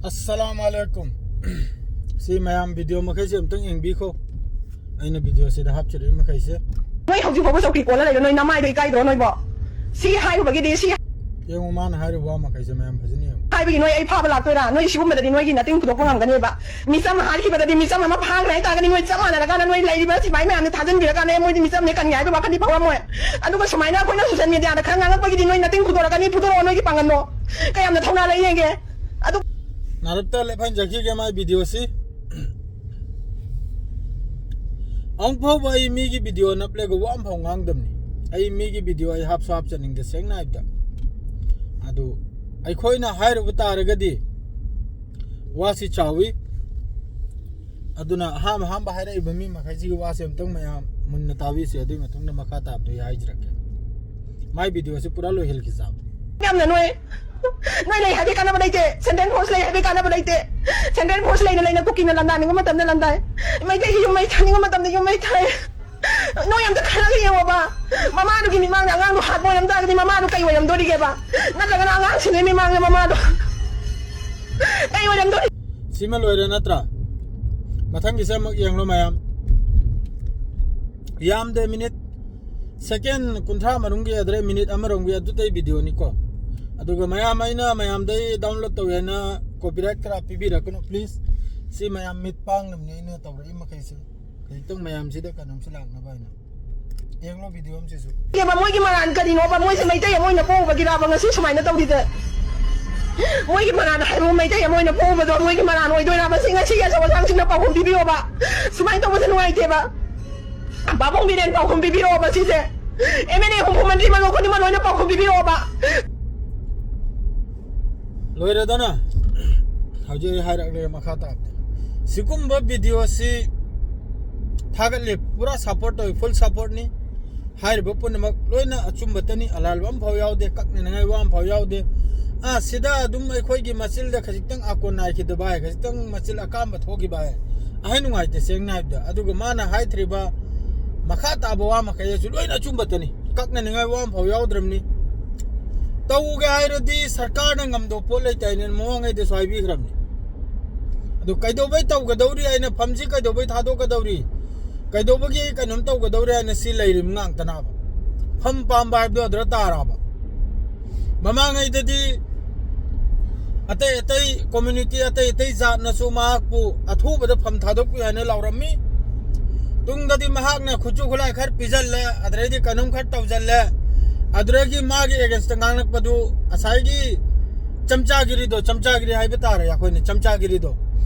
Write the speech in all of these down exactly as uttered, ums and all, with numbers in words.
ꯑꯁꯂꯥꯝ ꯑꯂꯩꯀꯨꯝ꯫ ꯁꯤ ꯃꯌꯥꯝ ꯚꯤꯗꯤꯑꯣ ꯃꯈꯩꯁꯦ ꯑꯝꯇꯪ ꯌꯦꯡꯕꯤꯈꯣ꯫ ꯑꯩꯅ ꯚꯤꯗꯤꯑꯣꯁꯤꯗ ꯍꯥꯞꯆꯔꯛꯏ ꯃꯈꯩꯁꯦ꯫ ꯅꯣꯏ ꯍꯧꯖꯤꯛ ꯐꯥꯎꯕ ꯆꯧꯀ꯭ꯔꯤ ꯀꯣꯜꯂ ꯂꯩꯔꯣ? ꯅꯣꯏ ꯅꯃꯥꯏꯗꯣ ꯏꯀꯥꯏꯗ꯭ꯔꯣ ꯅꯣꯏꯕꯣ? ꯁꯤ ꯍꯥꯏꯔꯨꯕꯒꯤꯗꯤ, ꯁꯤ ꯌꯦꯡꯉꯨ, ꯃꯥꯅ ꯍꯥꯏꯔꯤꯕ ꯋꯥ ꯃꯈꯩꯁꯦ ꯃꯌꯥꯝ ꯐꯖꯅ ꯌꯦꯡꯉꯨ꯫ ꯍꯥꯏꯕꯒꯤ ꯅꯣꯏ ꯑꯩ ꯐꯥꯕ ꯂꯥꯛꯇꯣꯏꯔꯥ? ꯅꯣꯏ ꯁꯤꯒꯨꯝꯕꯗꯗꯤ ꯅꯣꯏꯒꯤ ꯅꯇꯤꯡ ꯐꯨꯗꯣꯛꯄ ꯉꯝꯒꯅꯦꯕ꯫ ꯃꯤꯆꯝ ꯍꯥꯠꯈꯤꯕꯗꯗꯤ ꯃꯤꯆꯝ ꯑꯃ ꯐꯥꯈ꯭ꯔꯦ ꯍꯥꯏꯇꯥꯔꯒꯗꯤ ꯅꯣꯏ ꯆꯞ ꯃꯥꯟꯅꯔꯀꯥꯟꯗ ꯅꯣꯏ ꯂꯩꯔꯤꯕ ꯁꯤꯐꯥꯏ ꯃꯌꯥꯝꯅ ꯊꯥꯖꯤꯟꯕꯤꯔꯀꯥꯟꯗ ꯃꯣꯏꯗꯤ ꯃꯤꯆꯝꯅꯦ ꯀꯟꯅꯤ ꯍꯥꯏꯕ ꯋꯥꯈꯜꯗꯤ ꯐꯥꯎꯔꯝꯃꯣꯏ꯫ ꯑꯗꯨꯒ ꯁꯨꯃꯥꯏꯅ ꯑꯩꯈꯣꯏꯅ ꯁꯣꯁꯦꯜ ꯃꯦꯗꯤꯌꯥꯗ ꯈꯔ ꯉꯥꯡꯉꯛꯄꯒꯤꯗꯤ ꯅꯣꯏ ꯅꯇꯤꯡ ꯐꯨꯗꯣꯔꯛꯀꯅꯤ꯫ ꯐꯨꯗꯣꯔꯛꯑꯣ ꯅꯣꯏꯒꯤ ꯄꯥꯡꯒꯜꯗꯣ꯫ ꯀꯌꯥꯝꯅ ꯊꯧꯅꯥ ꯂꯩ ꯌꯦꯡꯒꯦ꯫ ꯑꯗꯨ ꯅꯥꯔꯛꯇ ꯂꯦꯞꯍꯟꯖꯈꯤꯒꯦ ꯃꯥꯏ ꯚꯤꯗꯤꯑꯣꯁꯤ꯫ ꯑꯃꯨꯛ ꯐꯥꯎꯕ ꯑꯩ ꯃꯤꯒꯤ ꯚꯤꯗꯤꯑꯣ ꯅꯞꯂꯦꯒ ꯋꯥ ꯑꯃ ꯐꯥꯎ ꯉꯥꯡꯗꯕꯅꯤ꯫ ꯑꯩ ꯃꯤꯒꯤ ꯚꯤꯗꯤꯑꯣ ꯑꯩ ꯍꯥꯞꯁꯨ ꯍꯥꯞꯆꯅꯤꯡꯗꯦ, ꯁꯦꯡꯅ ꯍꯥꯏꯕꯗ꯫ ꯑꯗꯨ ꯑꯩꯈꯣꯏꯅ ꯍꯥꯏꯔꯨꯕ ꯇꯥꯔꯒꯗꯤ ꯋꯥꯁꯤ ꯆꯥꯎꯏ꯫ ꯑꯗꯨꯅ ꯑꯍꯥꯟꯕ ꯑꯍꯥꯟꯕ ꯍꯥꯏꯔꯛꯏꯕ ꯃꯤ ꯃꯈꯩꯁꯤꯒꯤ ꯋꯥꯁꯦ ꯑꯝꯇꯪ ꯃꯌꯥꯝ ꯃꯨꯟꯅ ꯇꯥꯕꯤꯁꯦ꯫ ꯑꯗꯨꯒꯤ ꯃꯇꯨꯡꯗ ꯃꯈꯥ ꯇꯥꯕꯗꯣ ꯑꯩ ꯍꯥꯏꯖꯔꯛꯀꯦ꯫ ꯃꯥꯏ ꯚꯤꯗꯤꯑꯣꯁꯤ ꯄꯨꯔꯥ ꯂꯣꯏꯍꯜꯈꯤꯁꯤ꯫ ꯌꯥꯝꯅ ꯅꯣꯏ ꯅꯣꯏ ꯂꯩ ꯍꯥꯏꯕꯒꯤ ꯀꯥꯟꯅꯕ ꯂꯩꯇꯦ꯫ ꯁꯦꯟꯇ꯭ꯔꯦꯜ ꯐꯣꯔꯁ ꯂꯩ ꯍꯥꯏꯕꯒꯤ ꯀꯥꯟꯅꯕ ꯂꯩꯇꯦ꯫ ꯁꯦꯟꯇ꯭ꯔꯦꯜ ꯐꯣꯔꯁ ꯂꯩꯅ ꯂꯩꯅ ꯀꯨꯀꯤꯅ ꯂꯝꯗꯥꯅꯤꯡꯕ ꯃꯇꯝꯗ ꯂꯝꯗꯥꯏ꯫ ꯃꯩꯇꯩꯒꯤ ꯌꯨꯝ ꯃꯩ ꯊꯥꯅꯤꯡꯕ ꯃꯇꯝꯗ ꯌꯨꯝ ꯃꯩ ꯊꯥꯏ꯫ ꯅꯣꯏ ꯑꯝꯇ ꯈꯜꯂꯒ ꯌꯦꯡꯉꯣꯕ꯫ ꯃꯃꯥꯗꯨꯒꯤ ꯃꯤꯠꯃꯥꯡꯗ ꯑꯉꯥꯡꯗꯣ ꯍꯥꯠꯄ ꯑꯣꯏꯔꯝ ꯇꯥꯔꯒꯗꯤ ꯃꯃꯥꯗꯣ ꯀꯩ ꯑꯣꯏꯔꯝꯗꯣꯔꯤꯒꯦꯕ? ꯅꯠꯇ꯭ꯔꯒꯅ ꯑꯉꯥꯡꯁꯤꯡꯗꯨꯒꯤ ꯃꯤꯠꯃꯥꯡꯗ ꯃꯃꯥꯗꯣ ꯀꯩ ꯑꯣꯏꯔꯝꯗꯣꯔꯤ? ꯁꯤꯃ ꯂꯣꯏꯔꯦ ꯅꯠꯇ꯭ꯔꯥ? ꯃꯊꯪꯒꯤꯁꯦ ꯑꯃꯨꯛ ꯌꯦꯡꯂꯣ ꯃꯌꯥꯝ꯫ ꯌꯥꯝꯗꯦ, ꯃꯤꯅꯤꯠ ꯁꯦꯀꯦꯟ ꯀꯨꯟꯊ꯭ꯔꯥ ꯃꯔꯨꯝꯒꯤ, ꯑꯗꯨꯗꯩ ꯃꯤꯅꯤꯠ ꯑꯃꯔꯣꯝꯒꯤ ꯑꯗꯨꯗꯩ ꯚꯤꯗꯤꯑꯣꯅꯤꯀꯣ꯫ ꯑꯗꯨꯒ ꯃꯌꯥꯝ ꯑꯩꯅ ꯃꯌꯥꯝꯗꯩ ꯗꯥꯎꯟꯂꯣꯗ ꯇꯧꯋꯦꯅ ꯀꯣꯄꯤꯔꯥꯏꯠ ꯈꯔ ꯄꯤꯕꯤꯔꯛꯀꯅꯨ ꯄ꯭ꯂꯤꯖ꯫ ꯁꯤ ꯃꯌꯥꯝ ꯃꯤꯠ ꯄꯥꯡꯅꯕꯅꯤ ꯑꯩꯅ ꯇꯧꯔꯛꯏ ꯃꯈꯩꯁꯦ꯫ ꯈꯖꯤꯛꯇꯪ ꯃꯌꯥꯝꯁꯤꯗ ꯀꯩꯅꯣꯝꯁꯤ ꯂꯥꯛꯅꯕ ꯍꯥꯏꯅ꯫ ꯌꯦꯡꯂꯣ ꯚꯤꯗꯤꯑꯣ ꯑꯃꯁꯤꯁꯨ꯫ ꯏꯕꯦꯝꯃ, ꯃꯣꯏꯒꯤ ꯃꯔꯥꯟ ꯀꯔꯤꯅꯣꯕ? ꯃꯣꯏꯁꯦ ꯃꯩꯇꯩ ꯑꯃ ꯑꯣꯏꯅ ꯄꯣꯛꯎꯕꯒꯤꯔꯕ ꯉꯁꯤ ꯁꯨꯃꯥꯏꯅ ꯇꯧꯔꯤꯁꯦ? ꯃꯣꯏꯒꯤ ꯃꯔꯥꯟ ꯍꯥꯏꯕꯕꯨ ꯃꯩꯇꯩ ꯑꯃ ꯑꯣꯏꯅ ꯄꯣꯛꯎꯕꯗꯣ ꯃꯣꯏꯒꯤ ꯃꯔꯥꯟ ꯑꯣꯏꯗꯣꯏꯔꯕ? ꯁꯤ ꯉꯁꯤꯒꯤ ꯑꯆꯧ ꯑꯁꯥꯡꯁꯤꯡꯅ ꯄꯥꯎꯈꯨꯝ ꯄꯤꯕꯤꯌꯣꯕ꯫ ꯁꯨꯃꯥꯏꯅ ꯇꯧꯕꯁꯦ ꯅꯨꯡꯉꯥꯏꯇꯦꯕ꯫ ꯄꯥꯕꯨꯡ ꯕꯤꯔꯦꯟ ꯄꯥꯎꯈꯨꯝ ꯄꯤꯕꯤꯔꯛꯑꯣꯕ ꯁꯤꯁꯦ꯫ ꯑꯦꯝ ꯑꯦꯜ ꯑꯦ ꯍꯨꯝꯐꯨ ꯃꯟꯇ꯭ꯔꯤ ꯃꯔꯨ ꯈꯨꯗꯤꯡꯃꯛ ꯂꯣꯏꯅ ꯄꯥꯎꯈꯨꯝ ꯄꯤꯕꯤꯔꯛꯑꯣꯕ꯫ ꯂꯣꯏꯔꯦꯗꯅ꯫ ꯍꯧꯖꯤꯛ ꯑꯩ ꯍꯥꯏꯔꯛꯂꯦ ꯃꯈꯥ ꯇꯥꯕꯗ꯫ ꯁꯤꯒꯨꯝꯕ ꯚꯤꯗꯤꯑꯣꯁꯤ ꯊꯥꯒꯠꯂꯤ, ꯄꯨꯔꯥ ꯁꯞꯄꯣꯔꯠ ꯇꯧꯏ, ꯐꯨꯜ ꯁꯞꯄꯣꯔꯠꯅꯤ꯫ ꯍꯥꯏꯔꯤꯕ ꯄꯨꯝꯅꯃꯛ ꯂꯣꯏꯅ ꯑꯆꯨꯝꯕꯇꯅꯤ, ꯑꯂꯥꯟꯕ ꯑꯃꯐꯥꯎ ꯌꯥꯎꯗꯦ, ꯀꯛꯅꯅꯤꯡꯉꯥꯏ ꯋꯥ ꯑꯃꯐꯥꯎ ꯌꯥꯎꯗꯦ꯫ ꯑꯥ, ꯁꯤꯗ ꯑꯗꯨꯝ ꯑꯩꯈꯣꯏꯒꯤ ꯃꯆꯤꯜꯗ ꯈꯖꯤꯛꯇꯪ ꯑꯥꯀꯣꯟ ꯅꯥꯏꯈꯤꯗꯕ ꯍꯥꯏ, ꯈꯖꯤꯛꯇꯪ ꯃꯆꯤꯜ ꯑꯀꯥꯝꯕ ꯊꯣꯛꯈꯤꯕ ꯍꯥꯏ, ꯑꯍꯟ ꯅꯨꯡꯉꯥꯏꯇꯦ ꯁꯦꯡꯅ ꯍꯥꯏꯕꯗ꯫ ꯑꯗꯨꯒ ꯃꯥꯅ ꯍꯥꯏꯊꯔꯤꯕ ꯃꯈꯥ ꯇꯥꯕ ꯋꯥ ꯃꯈꯩ ꯑꯁꯤ ꯂꯣꯏꯅ ꯑꯆꯨꯝꯕꯇꯅꯤ, ꯀꯛꯅꯅꯤꯡꯉꯥꯏ ꯋꯥ ꯑꯃꯐꯥꯎ ꯌꯥꯎꯗ꯭ꯔꯕꯅꯤ꯫ ꯇꯧꯒꯦ ꯍꯥꯏꯔꯗꯤ ꯁꯔꯀꯥꯔꯅ ꯉꯝꯗꯕ ꯄꯣꯠ ꯂꯩꯇꯦ ꯍꯥꯏꯅ ꯃꯃꯥꯡꯉꯩꯗꯁꯨ ꯍꯥꯏꯕꯤꯈ꯭ꯔꯕꯅꯤ꯫ ꯑꯗꯨ ꯀꯩꯗꯧꯕꯩ ꯇꯧꯒꯗꯧꯔꯤ ꯍꯥꯏꯅ, ꯐꯝꯁꯤ ꯀꯩꯗꯧꯕꯩ ꯊꯥꯗꯣꯛꯀꯗꯧꯔꯤ, ꯀꯩꯗꯧꯕꯒꯤ ꯀꯩꯅꯣꯝ ꯇꯧꯒꯗꯧꯔꯤ ꯍꯥꯏꯅ ꯁꯤ ꯂꯩꯔꯤꯕ ꯉꯥꯛꯇꯅꯕ꯫ ꯐꯝ ꯄꯥꯝꯕ ꯍꯥꯏꯕꯗꯣ ꯑꯗꯨꯗ ꯇꯥꯔꯕ꯫ ꯃꯃꯥꯡꯉꯩꯗꯗꯤ ꯑꯇꯩ ꯑꯇꯩ community, ꯑꯇꯩ ꯑꯇꯩ ꯖꯥꯠꯅꯁꯨ ꯃꯍꯥꯛꯄꯨ ꯑꯊꯨꯕꯗ ꯐꯝ ꯊꯥꯗꯣꯛꯄꯤꯌꯨ ꯍꯥꯏꯅ ꯂꯥꯎꯔꯝꯃꯤ꯫ ꯇꯨꯡꯗꯗꯤ ꯃꯍꯥꯛꯅ ꯈꯨꯠꯁꯨ ꯈꯨꯠꯂꯥꯏ ꯈꯔ ꯄꯤꯖꯜꯂꯦ, ꯑꯗꯨꯗꯩꯗꯤ ꯀꯩꯅꯣꯝ ꯈꯔ ꯇꯧꯖꯜꯂꯦ꯫ ꯑꯗꯨꯗꯒꯤ ꯃꯥꯒꯤ against ꯉꯥꯡꯂꯛꯄꯗꯨ ꯉꯁꯥꯏꯒꯤ ꯆꯝꯆꯥꯒꯤꯔꯤꯗꯣ, ꯆꯝꯆꯥꯒꯤꯔꯤ ꯍꯥꯏꯕ ꯇꯥꯔꯦ ꯑꯩꯈꯣꯏꯅ, ꯆꯝꯆꯥꯒꯤꯔꯤꯗꯣ꯫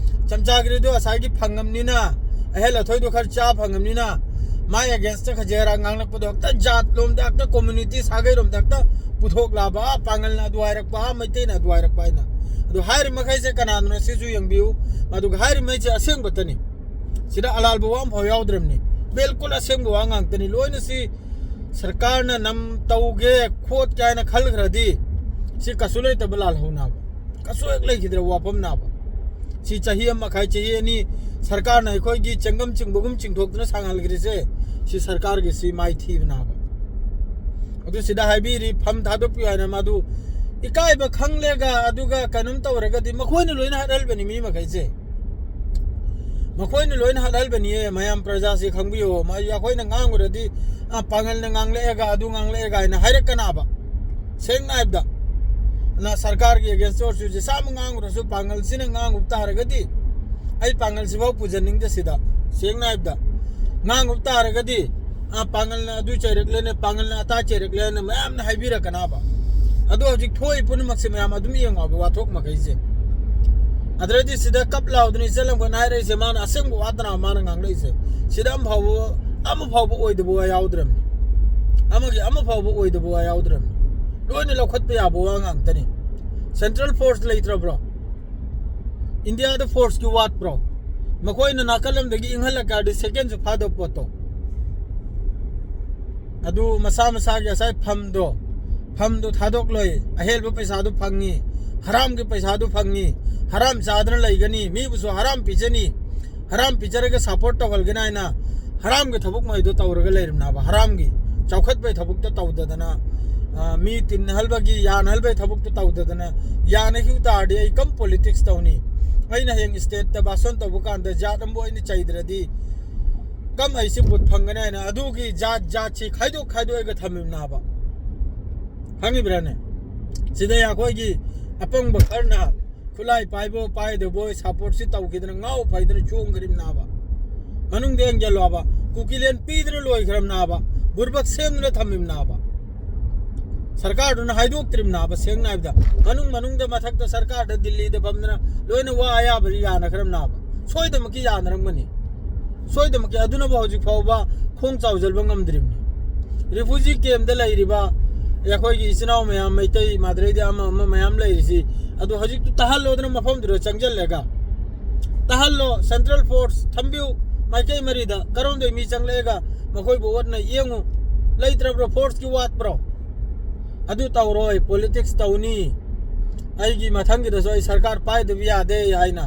ꯆꯝꯆꯥꯒꯤꯔꯤꯗꯣ ꯉꯁꯥꯏꯒꯤ ꯐꯪꯉꯝꯅꯤꯅ, ꯑꯍꯦꯜ ꯑꯊꯣꯏꯗꯣ ꯈꯔ ꯆꯥ ꯐꯪꯉꯝꯅꯤꯅ, ꯃꯥꯏ against ꯈꯖꯦꯔꯥ ꯉꯥꯡꯂꯛꯄꯗꯣ ꯍꯦꯛꯇ ꯖꯥꯠ ꯂꯣꯝꯗ, ꯍꯦꯛꯇ community ꯁꯥꯒꯩꯔꯣꯝꯗ ꯍꯦꯛꯇ ꯄꯨꯊꯣꯛꯂꯛꯑꯕ, ꯑꯥ ꯄꯥꯡꯒꯜꯅ ꯑꯗꯨ ꯍꯥꯏꯔꯛꯄ, ꯑꯥ ꯃꯩꯇꯩꯅ ꯑꯗꯨ ꯍꯥꯏꯔꯛꯄ ꯍꯥꯏꯅ꯫ ꯑꯗꯨ ꯍꯥꯏꯔꯤꯕ ꯃꯈꯩꯁꯦ ꯀꯅꯥꯅꯣꯅ ꯁꯤꯁꯨ ꯌꯦꯡꯕꯤꯌꯨ꯫ ꯑꯗꯨꯒ ꯍꯥꯏꯔꯤꯕ ꯃꯩꯁꯦ ꯑꯁꯦꯡꯕꯇꯅꯤ, ꯁꯤꯗ ꯑꯂꯥꯜꯕ ꯋꯥ ꯑꯃꯐꯥꯎ ꯌꯥꯎꯗ꯭ꯔꯕꯅꯤ꯫ ꯕꯤꯜꯀꯨꯜ ꯑꯁꯦꯡꯕ ꯋꯥ ꯉꯥꯛꯇꯅꯤ꯫ ꯂꯣꯏꯅ ꯁꯤ ꯁꯔꯀꯥꯔꯅ ꯅꯝ ꯇꯧꯒꯦ ꯈꯣꯠꯀꯦ ꯍꯥꯏꯅ ꯈꯜꯈ꯭ꯔꯗꯤ ꯁꯤ ꯀꯩꯁꯨ ꯂꯩꯇꯕ ꯂꯥꯜꯍꯧꯅꯕ, ꯀꯩꯁꯨ ꯍꯦꯛ ꯂꯩꯈꯤꯗ꯭ꯔꯕ ꯋꯥꯐꯝꯅꯕ꯫ ꯁꯤ ꯆꯍꯤ ꯑꯃ ꯃꯈꯥꯏ, ꯆꯍꯤ ꯑꯅꯤ ꯁꯔꯀꯥꯔꯅ ꯑꯩꯈꯣꯏꯒꯤ ꯆꯦꯡꯒꯝ ꯆꯤꯡꯕꯒꯨꯝ ꯆꯤꯡꯊꯣꯛꯇꯨꯅ ꯁꯥꯡꯍꯜꯈ꯭ꯔꯤꯁꯦ, ꯁꯤ ꯁꯔꯀꯥꯔꯒꯤ ꯁꯤ ꯃꯥꯏꯊꯤꯕꯅꯕ꯫ ꯑꯗꯨ ꯁꯤꯗ ꯍꯥꯏꯕꯤꯔꯤ, ꯐꯝ ꯊꯥꯗꯣꯛꯄꯤꯌꯨ ꯍꯥꯏꯅ꯫ ꯃꯥꯗꯨ ꯏꯀꯥꯏꯕ ꯈꯪꯂꯦꯒ ꯑꯗꯨꯒ ꯀꯩꯅꯣꯝ ꯇꯧꯔꯒꯗꯤ ꯃꯈꯣꯏꯅ ꯂꯣꯏꯅ ꯍꯥꯠꯍꯜꯕꯅꯤ ꯃꯤ ꯃꯈꯩꯁꯦ꯫ ꯃꯈꯣꯏꯅ ꯂꯣꯏꯅ ꯍꯥꯠꯍꯜꯕꯅꯤꯌꯦ꯫ ꯃꯌꯥꯝ ꯄ꯭ꯔꯖꯥꯁꯤ ꯈꯪꯕꯤꯌꯣ꯫ ꯃ-, ꯑꯩꯈꯣꯏꯅ ꯉꯥꯡꯉꯨꯔꯗꯤ, "ꯑ, ꯄꯥꯡꯒꯜꯅ ꯉꯥꯡꯂꯛꯑꯦꯒ ꯑꯗꯨ ꯉꯥꯡꯂꯛꯑꯦꯒ" ꯍꯥꯏꯅ ꯍꯥꯏꯔꯛꯀꯅꯥꯕ꯫ ꯁꯦꯡꯅ ꯍꯥꯏꯕꯗ, ꯅ ꯁꯔꯀꯥꯔꯒꯤ against ꯑꯣꯏꯔꯁꯨ ꯖꯤꯁꯥꯃ ꯉꯥꯡꯉꯨꯔꯁꯨ ꯄꯥꯡꯒꯜꯁꯤꯅ ꯉꯥꯡꯉꯨꯕ ꯇꯥꯔꯒꯗꯤ, ꯑꯩ ꯄꯥꯡꯒꯜꯁꯤꯐꯥꯎ ꯄꯨꯖꯅꯤꯡꯗꯦ ꯁꯤꯗ꯫ ꯁꯦꯡꯅ ꯍꯥꯏꯕꯗ, ꯉꯥꯡꯉꯨꯕ ꯇꯥꯔꯒꯗꯤ, "ꯑ, ꯄꯥꯡꯒꯜꯅ ꯑꯗꯨ ꯆꯩꯔꯛꯂꯦꯅꯦ, ꯄꯥꯡꯒꯜꯅ ꯑꯇꯥ ꯆꯩꯔꯛꯂꯦꯅ" ꯃꯌꯥꯝꯅ ꯍꯥꯏꯕꯤꯔꯛꯀꯅꯥꯕ꯫ ꯑꯗꯨ ꯍꯧꯖꯤꯛ ꯊꯣꯛꯏ ꯄꯨꯝꯅꯃꯛꯁꯦ ꯃꯌꯥꯝ ꯑꯗꯨꯝ ꯌꯦꯡꯉꯣꯕ, ꯋꯥꯊꯣꯛ ꯃꯈꯩꯁꯦ꯫ ꯑꯗꯨꯗꯩꯗꯤ ꯁꯤꯗ ꯀꯞ ꯂꯥꯎꯗꯅ ꯏꯆꯜ ꯑꯃꯈꯛꯅ ꯍꯥꯏꯔꯛꯏꯁꯦ, ꯃꯥꯅ ꯑꯁꯦꯡꯕ ꯋꯥꯇꯅ ꯃꯥꯅ ꯉꯥꯡꯂꯛꯏꯁꯦ꯫ ꯁꯤꯗ ꯑꯃ ꯐꯥꯎꯕ, ꯑꯃ ꯐꯥꯎꯕ ꯑꯣꯏꯗꯕ ꯋꯥ ꯌꯥꯎꯗ꯭ꯔꯕꯅꯤ꯫ ꯑꯃꯒꯤ ꯑꯃ ꯐꯥꯎꯕ ꯑꯣꯏꯗꯕ ꯋꯥ ꯌꯥꯎꯗ꯭ꯔꯕꯅꯤ꯫ ꯂꯣꯏꯅ ꯂꯧꯈꯠꯄ ꯌꯥꯕ ꯋꯥ ꯉꯥꯛꯇꯅꯤ꯫ Central force ꯂꯩꯇ꯭ꯔꯕ꯭ꯔꯣ? ꯏꯟꯗꯤꯌꯥꯗ forceꯀꯤ ꯋꯥꯠꯄ꯭ꯔꯣ? ꯃꯈꯣꯏꯅ ꯅꯥꯀꯜ ꯑꯃꯗꯒꯤ ꯏꯪꯍꯜꯂꯛꯀꯥꯟꯗꯤ secondꯁꯨ ꯐꯥꯗꯕ ꯄꯣꯠꯇꯣ꯫ ꯑꯗꯨ ꯃꯁꯥ ꯃꯁꯥꯒꯤ ꯉꯁꯥꯏ ꯐꯝꯗꯣ, ꯐꯝꯗꯣ ꯊꯥꯗꯣꯛꯂꯣꯏ, ꯑꯍꯦꯜꯕ ꯄꯩꯁꯥꯗꯨ ꯐꯪꯉꯤ, ꯍꯔꯥꯝꯒꯤ ꯄꯩꯁꯥꯗꯨ ꯐꯪꯉꯤ, ꯍꯔꯥꯝ ꯆꯥꯗꯅ ꯂꯩꯒꯅꯤ, ꯃꯤꯕꯨꯁꯨ ꯍꯔꯥꯝ ꯄꯤꯖꯅꯤ, ꯍꯔꯥꯝ ꯄꯤꯖꯔꯒ support ꯇꯧꯍꯜꯒꯅꯤ ꯍꯥꯏꯅ ꯍꯔꯥꯝꯒꯤ ꯊꯕꯛ ꯃꯩꯗꯣ ꯇꯧꯔꯒ ꯂꯩꯔꯝꯅꯕ, ꯍꯔꯥꯝꯒꯤ ꯆꯥꯎꯈꯠꯄꯒꯤ ꯊꯕꯛꯇ ꯇꯧꯗꯗꯅ ꯑ, ꯃꯤ ꯇꯤꯟꯅꯍꯜꯕꯒꯤ, ꯌꯥꯅꯍꯜꯕꯒꯤ ꯊꯕꯛꯇꯨ ꯇꯧꯗꯗꯅ, ꯌꯥꯅꯈꯤꯕ ꯇꯥꯔꯗꯤ ꯑꯩ ꯀꯝ ꯄꯣꯂꯤꯇꯤꯛꯁ ꯇꯧꯅꯤ? ꯑꯩꯅ ꯍꯌꯦꯡ ꯁ꯭ꯇꯦꯠꯇ ꯚꯥꯁꯟ ꯇꯧꯕ ꯀꯥꯟꯗ ꯖꯥꯠ ꯑꯃꯕꯨ ꯑꯩꯅ ꯆꯩꯗ꯭ꯔꯗꯤ ꯀꯝ ꯑꯩꯁꯤ ꯚꯣꯠ ꯐꯪꯒꯅꯤ ꯍꯥꯏꯅ ꯑꯗꯨꯒꯤ ꯖꯥꯠ ꯖꯥꯠꯁꯤ ꯈꯥꯏꯗꯣꯛ ꯈꯥꯏꯗꯣꯛꯑꯒ ꯊꯝꯃꯤꯕꯅꯥꯕ? ꯈꯪꯉꯤꯕ꯭ꯔꯥꯅꯦ? ꯁꯤꯗ ꯑꯩꯈꯣꯏꯒꯤ ꯑꯄꯪꯕ ꯈꯔꯅ ꯈꯨꯠꯂꯥꯏ ꯄꯥꯏꯕꯣꯏ ꯄꯥꯏꯗꯕꯣꯏ ꯁꯞꯄꯣꯔꯠꯁꯤ ꯇꯧꯈꯤꯗꯅ ꯉꯥꯎ ꯐꯩꯗꯅ ꯆꯣꯡꯈ꯭ꯔꯤꯕꯅꯥꯕ? ꯃꯅꯨꯡꯗ ꯌꯦꯡꯁꯤꯜꯂꯣꯕ, ꯀꯨꯀꯤꯂꯦꯟ ꯄꯤꯗꯅ ꯂꯣꯏꯈ꯭ꯔꯕꯅꯥꯕ? ꯕꯨꯔꯕꯛ ꯁꯦꯝꯗꯅ ꯊꯝꯃꯤꯕꯅꯥꯕ? ꯁꯔꯀꯥꯔꯗꯨꯅ ꯍꯥꯏꯗꯣꯛꯇ꯭ꯔꯤꯕꯅꯥꯕ? ꯁꯦꯡꯅ ꯍꯥꯏꯕꯗ, ꯃꯅꯨꯡ ꯃꯅꯨꯡꯗ ꯃꯊꯛꯇ ꯁꯔꯀꯥꯔꯗ ꯗꯤꯜꯂꯤꯗ ꯐꯝꯗꯅ ꯂꯣꯏꯅ ꯋꯥ ꯑꯌꯥꯕ ꯌꯥꯅꯈ꯭ꯔꯕꯅꯥꯕ? ꯁꯣꯏꯗꯃꯛꯀꯤ ꯌꯥꯅꯔꯝꯒꯅꯤ꯫ ꯁꯣꯏꯗꯃꯛꯀꯤ ꯑꯗꯨꯅꯕꯨ ꯍꯧꯖꯤꯛ ꯐꯥꯎꯕ ꯈꯣꯡ ꯆꯥꯎꯖꯜꯕ ꯉꯝꯗ꯭ꯔꯤꯕꯅꯤ꯫ ꯔꯤꯐ꯭ꯌꯨꯖꯤ ꯀꯦꯝꯗ ꯂꯩꯔꯤꯕ ꯑꯩꯈꯣꯏꯒꯤ ꯏꯆꯤꯟ ꯏꯅꯥꯎ ꯃꯌꯥꯝ, ꯃꯩꯇꯩ, ꯃꯥꯗ꯭ꯔꯩꯗ ꯑꯃ ꯑꯃ ꯃꯌꯥꯝ ꯂꯩꯔꯤꯁꯤ, ꯑꯗꯨ ꯍꯧꯖꯤꯛꯇꯨ ꯇꯥꯍꯜꯂꯣꯗꯅ ꯃꯐꯝꯗꯨꯗ ꯆꯪꯁꯤꯜꯂꯒ ꯇꯥꯍꯜꯂꯣ꯫ ꯁꯦꯟꯇ꯭ꯔꯦꯜ ꯐꯣꯔꯁ ꯊꯝꯕꯤꯌꯨ ꯃꯥꯏꯀꯩ ꯃꯔꯤꯗ꯫ ꯀꯔꯣꯝꯗꯩ ꯃꯤ ꯆꯪꯂꯛꯑꯦꯒ ꯃꯈꯣꯏꯕꯨ ꯑꯣꯠꯅ ꯌꯦꯡꯉꯨ꯫ ꯂꯩꯇ꯭ꯔꯕ꯭ꯔꯣ? ꯐꯣꯔꯁꯀꯤ ꯋꯥꯠꯄ꯭ꯔꯣ? ꯑꯗꯨ ꯇꯧꯔꯣꯏ, ꯄꯣꯂꯤꯇꯤꯛꯁ ꯇꯧꯅꯤ꯫ ꯑꯩꯒꯤ ꯃꯊꯪꯒꯤꯗꯁꯨ ꯑꯩ ꯁꯔꯀꯥꯔ ꯄꯥꯏꯗꯕ ꯌꯥꯗꯦ ꯍꯥꯏꯅ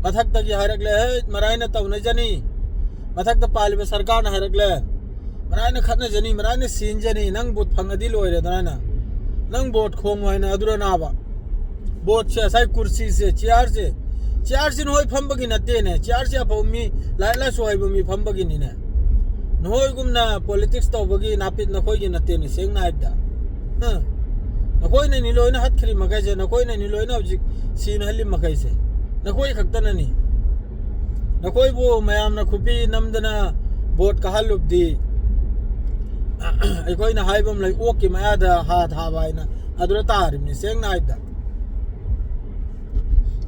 ꯃꯊꯛꯇꯒꯤ ꯍꯥꯏꯔꯛꯂꯦ, "ꯍꯦ, ꯃꯔꯥꯏꯅ ꯇꯧꯅꯖꯅꯤ"꯫ ꯃꯊꯛꯇ ꯄꯥꯜꯂꯤꯕ ꯁꯔꯀꯥꯔꯅ ꯍꯥꯏꯔꯛꯂꯦ, "ꯃꯔꯥꯏꯅ ꯈꯠꯅꯖꯅꯤ, ꯃꯔꯥꯏꯅ ꯁꯤꯟꯖꯅꯤ, ꯅꯪ ꯚꯣꯠ ꯐꯪꯉꯗꯤ ꯂꯣꯏꯔꯦꯗꯅ ꯍꯥꯏꯅ꯫ ꯅꯪ ꯚꯣꯠ ꯈꯣꯡꯉꯨ" ꯍꯥꯏꯅ꯫ ꯑꯗꯨꯔ ꯅꯥꯕ? ꯚꯣꯠꯁꯦ, ꯉꯁꯥꯏ ꯀꯨꯔꯁꯤꯁꯦ, ꯆꯤꯌꯥꯔꯁꯦ, ꯆꯤꯌꯥꯔꯁꯤ ꯅꯈꯣꯏ ꯐꯝꯕꯒꯤ ꯅꯠꯇꯦꯅꯦ꯫ ꯆꯤꯌꯥꯔꯁꯤ ꯑꯐꯕ ꯃꯤ, ꯂꯥꯏꯔꯤꯛ ꯂꯥꯏꯁꯨ ꯍꯩꯕ ꯃꯤ ꯐꯝꯕꯒꯤꯅꯤꯅꯦ꯫ ꯅꯈꯣꯏꯒꯨꯝꯅ ꯄꯣꯂꯤꯇꯤꯛꯁ ꯇꯧꯕꯒꯤ ꯅꯥꯄꯤꯠ ꯅꯈꯣꯏꯒꯤ ꯅꯠꯇꯦꯅꯦ, ꯁꯦꯡꯅ ꯍꯥꯏꯕꯗ꯫ ꯍ? ꯅꯈꯣꯏꯅꯅꯤ ꯂꯣꯏꯅ ꯍꯠꯈ꯭ꯔꯤ ꯃꯈꯩꯁꯦ, ꯅꯈꯣꯏꯅꯅꯤ ꯂꯣꯏꯅ ꯍꯧꯖꯤꯛ ꯁꯤꯅꯍꯜꯂꯤ ꯃꯈꯩꯁꯦ꯫ ꯅꯈꯣꯏ ꯈꯛꯇꯅꯅꯤ꯫ ꯅꯈꯣꯏꯕꯨ ꯃꯌꯥꯝꯅ ꯈꯨꯕꯤ ꯅꯝꯗꯅ ꯚꯣꯠ ꯀꯥꯍꯜꯂꯨꯕꯗꯤ, ꯑꯩꯈꯣꯏꯅ ꯍꯥꯏꯕ ꯑꯃ ꯂꯩ, "ꯑꯣꯛꯀꯤ ꯃꯌꯥꯗ ꯍꯥ ꯊꯥꯕ" ꯍꯥꯏꯅ꯫ ꯑꯗꯨꯗ ꯇꯥꯔꯤꯕꯅꯤ, ꯁꯦꯡꯅ ꯍꯥꯏꯕꯗ꯫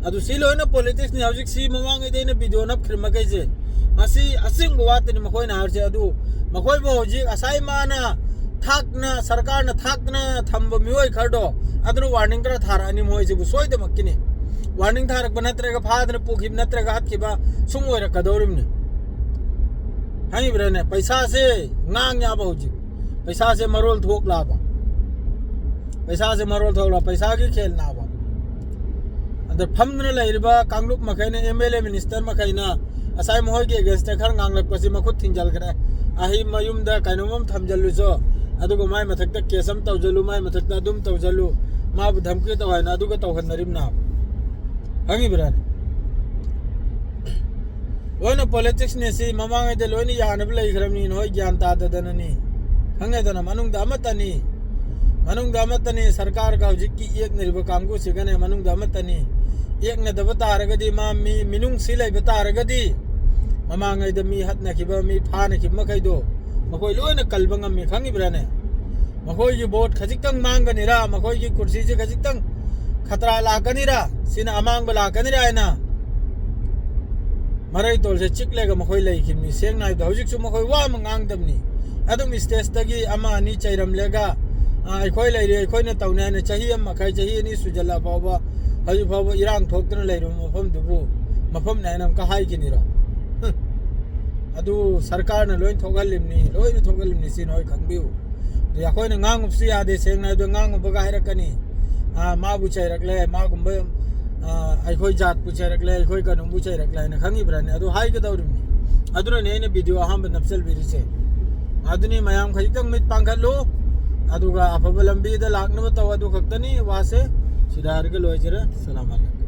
ꯑꯗꯨ ꯁꯤ ꯂꯣꯏꯅ ꯄꯣꯂꯤꯇꯤꯛꯁꯅꯤ꯫ ꯍꯧꯖꯤꯛ ꯁꯤ ꯃꯃꯥꯡꯉꯩꯗ ꯑꯩꯅ ꯚꯤꯗꯤꯑꯣ ꯅꯞꯈ꯭ꯔꯤ ꯃꯈꯩꯁꯦ, ꯃꯁꯤ ꯑꯁꯦꯡꯕ ꯋꯥꯇꯅꯤ ꯃꯈꯣꯏꯅ ꯍꯥꯏꯔꯤꯁꯦ꯫ ꯑꯗꯨ ꯃꯈꯣꯏꯕꯨ ꯍꯧꯖꯤꯛ ꯉꯁꯥꯏ ꯃꯥꯅ ꯊꯥꯛꯅ, ꯁꯔꯀꯥꯔꯅ ꯊꯥꯛꯅ ꯊꯝꯕ ꯃꯤꯑꯣꯏ ꯈꯔꯗꯣ, ꯑꯗꯨꯅ ꯋꯥꯔꯅꯤꯡ ꯈꯔ ꯊꯥꯔꯛꯑꯅꯤ ꯃꯣꯏꯁꯤꯕꯨ ꯁꯣꯏꯗꯃꯛꯀꯤꯅꯤ꯫ ꯋꯥꯔꯅꯤꯡ ꯊꯥꯔꯛꯄ ꯅꯠꯇ꯭ꯔꯒ ꯐꯥꯗꯅ ꯄꯨꯈꯤꯕ ꯅꯠꯇ꯭ꯔꯒ ꯍꯥꯠꯈꯤꯕ ꯁꯨꯝ ꯑꯣꯏꯔꯛꯀꯗꯧꯔꯤꯕꯅꯤ꯫ ꯈꯪꯉꯤꯕ꯭ꯔꯥꯅꯦ? ꯄꯩꯁꯥꯁꯦ ꯉꯥꯡ ꯌꯥꯕ ꯍꯧꯖꯤꯛ꯫ ꯄꯩꯁꯥꯁꯦ ꯃꯔꯣꯜ ꯊꯣꯛꯂꯕ꯫ ꯄꯩꯁꯥꯁꯦ ꯃꯔꯣꯜ ꯊꯣꯛꯂ, ꯄꯩꯁꯥꯒꯤ ꯈꯦꯜ ꯅꯥꯕ꯫ ꯑꯗ ꯐꯝꯗꯨꯅ ꯂꯩꯔꯤꯕ ꯀꯥꯡꯂꯨꯞ ꯃꯈꯩꯅ, ꯑꯦꯝ ꯑꯦꯜ ꯑꯦ, ꯃꯤꯅꯤꯁꯇꯔ ꯃꯈꯩꯅ ꯉꯁꯥꯏ ꯃꯈꯣꯏꯒꯤ ꯑꯦꯒꯦꯟꯁꯇ ꯈꯔ ꯉꯥꯡꯂꯛꯄꯁꯤ ꯃꯈꯨꯠ ꯊꯤꯡꯖꯤꯜꯈ꯭ꯔꯦ꯫ ꯑꯍꯩ ꯃꯌꯨꯝꯗ ꯀꯩꯅꯣꯝ ꯑꯃ ꯊꯝꯖꯤꯜꯂꯨꯆꯣ, ꯑꯗꯨꯒ ꯃꯥꯏ ꯃꯊꯛꯇ ꯀꯦꯁ ꯑꯃ ꯇꯧꯖꯜꯂꯨ, ꯃꯥꯏ ꯃꯊꯛꯇ ꯑꯗꯨꯝ ꯇꯧꯖꯜꯂꯨ, ꯃꯥꯕꯨ ꯙꯝꯀꯤ ꯇꯧ ꯍꯥꯏꯅ ꯑꯗꯨꯒ ꯇꯧꯍꯟꯅꯔꯤꯕꯅ꯫ ꯈꯪꯉꯤꯕ꯭ꯔꯥꯅꯦ? ꯂꯣꯏꯅ ꯄꯣꯂꯤꯇꯤꯛꯁꯅꯦ ꯁꯤ, ꯃꯃꯥꯡꯉꯩꯗ ꯂꯣꯏꯅ ꯌꯥꯅꯕ ꯂꯩꯈ꯭ꯔꯕꯅꯤ, ꯅꯣꯏ ꯒ꯭ꯌꯥꯟ ꯇꯥꯗꯗꯅꯅꯤ꯫ ꯈꯪꯉꯦꯗꯅ, ꯃꯅꯨꯡꯗ ꯑꯃꯠꯇꯅꯤ, ꯃꯅꯨꯡꯗ ꯑꯃꯠꯇꯅꯤ, ꯁꯔꯀꯥꯔꯒ ꯍꯧꯖꯤꯛꯀꯤ ꯌꯦꯛꯅꯔꯤꯕ ꯀꯥꯡꯕꯨꯁꯤꯒꯅꯦ ꯃꯅꯨꯡꯗ ꯑꯃꯠꯇꯅꯤ꯫ ꯌꯦꯛꯅꯗꯕ ꯇꯥꯔꯒꯗꯤ, ꯃꯥ ꯃꯤ ꯃꯤꯅꯨꯡꯁꯤ ꯂꯩꯕ ꯇꯥꯔꯒꯗꯤ, ꯃꯃꯥꯡꯉꯩꯗ ꯃꯤ ꯍꯠꯅꯈꯤꯕ, ꯃꯤ ꯐꯥꯅꯈꯤꯕ ꯃꯈꯩꯗꯣ ꯃꯈꯣꯏ ꯂꯣꯏꯅ ꯀꯜꯕ ꯉꯝꯃꯤ, ꯈꯪꯉꯤꯕ꯭ꯔꯥꯅꯦ? ꯃꯈꯣꯏꯒꯤ ꯚꯣꯠ ꯈꯖꯤꯛꯇꯪ ꯃꯥꯡꯒꯅꯤꯔꯥ, ꯃꯈꯣꯏꯒꯤ ꯀꯨꯔꯁꯤꯁꯦ ꯈꯖꯤꯛꯇꯪ ꯈꯇ꯭ꯔꯥ ꯂꯥꯛꯀꯅꯤꯔꯥ, ꯁꯤꯅ ꯑꯃꯥꯡꯕ ꯂꯥꯛꯀꯅꯤꯔꯥ ꯍꯥꯏꯅ ꯃꯔꯩꯇꯣꯜꯁꯦ ꯆꯤꯛꯂꯒ ꯃꯈꯣꯏ ꯂꯩꯈꯤꯕꯅꯤ꯫ ꯁꯦꯡꯅ ꯍꯥꯏꯕꯗ, ꯍꯧꯖꯤꯛꯁꯨ ꯃꯈꯣꯏ ꯋꯥ ꯑꯃ ꯉꯥꯡꯗꯕꯅꯤ꯫ ꯑꯗꯨꯝ ꯁ꯭ꯇꯦꯖꯇꯒꯤ ꯑꯃ ꯑꯅꯤ ꯆꯩꯔꯝꯂꯒ, "ꯑꯥ, ꯑꯩꯈꯣꯏ ꯂꯩꯔꯤ, ꯑꯩꯈꯣꯏꯅ ꯇꯧꯅꯤ" ꯍꯥꯏꯅ ꯆꯍꯤ ꯑꯃ ꯃꯈꯥꯏ, ꯆꯍꯤ ꯑꯅꯤ ꯁꯨꯖꯜꯂꯛꯑ ꯐꯥꯎꯕ, ꯍꯧꯖꯤꯛ ꯐꯥꯎꯕ ꯏꯔꯥꯡ ꯊꯣꯛꯇꯅ ꯂꯩꯔꯤꯕ ꯃꯐꯝꯗꯨꯕꯨ ꯃꯐꯝꯅꯦ ꯍꯥꯏꯅ ꯑꯃꯨꯛꯀ ꯍꯥꯏꯈꯤꯅꯤꯔꯣ? ꯍꯨꯝ꯫ ꯑꯗꯨ ꯁꯔꯀꯥꯔꯅ ꯂꯣꯏ ꯊꯣꯛꯍꯜꯂꯤꯕꯅꯤ, ꯂꯣꯏꯅ ꯊꯣꯛꯍꯜꯂꯤꯕꯅꯤ, ꯁꯤ ꯅꯣꯏ ꯈꯪꯕꯤꯌꯨ꯫ ꯑꯗꯨ ꯑꯩꯈꯣꯏꯅ ꯉꯥꯡꯉꯨꯕꯁꯨ ꯌꯥꯗꯦ, ꯁꯦꯡꯅ ꯍꯥꯏꯕꯗ ꯉꯥꯡꯉꯨꯕꯒ ꯍꯥꯏꯔꯛꯀꯅꯤ, "ꯑꯥ, ꯃꯥꯕꯨ ꯆꯩꯔꯛꯂꯦ, ꯃꯥꯒꯨꯝꯕ, ꯑꯥ, ꯑꯩꯈꯣꯏ ꯖꯥꯠꯄꯨ ꯆꯩꯔꯛꯂꯦ, ꯑꯩꯈꯣꯏ ꯀꯩꯅꯣꯝꯕꯨ ꯆꯩꯔꯛꯂꯦ" ꯍꯥꯏꯅ ꯈꯪꯉꯤꯕ꯭ꯔꯥꯅꯦ? ꯑꯗꯨ ꯍꯥꯏꯒꯗꯧꯔꯤꯕꯅꯤ꯫ ꯑꯗꯨꯅꯅꯦ ꯑꯩꯅ ꯚꯤꯗꯤꯑꯣ ꯑꯍꯥꯟꯕ ꯅꯞꯁꯤꯜꯕꯤꯔꯤꯁꯦ꯫ ꯑꯗꯨꯅꯤ, ꯃꯌꯥꯝ ꯈꯖꯤꯛꯇꯪ ꯃꯤꯠ ꯄꯥꯡꯈꯠꯂꯨ, ꯑꯗꯨꯒ ꯑꯐꯕ ꯂꯝꯕꯤꯗ ꯂꯥꯛꯅꯕ ꯇꯧ꯫ ꯑꯗꯨ ꯈꯛꯇꯅꯤ ꯋꯥꯁꯦ꯫ ꯁꯤꯗ ꯍꯥꯏꯔꯒ ꯂꯣꯏꯖꯔꯦ꯫ ꯁꯂꯥꯝ ꯑꯂꯩꯀꯨꯝ꯫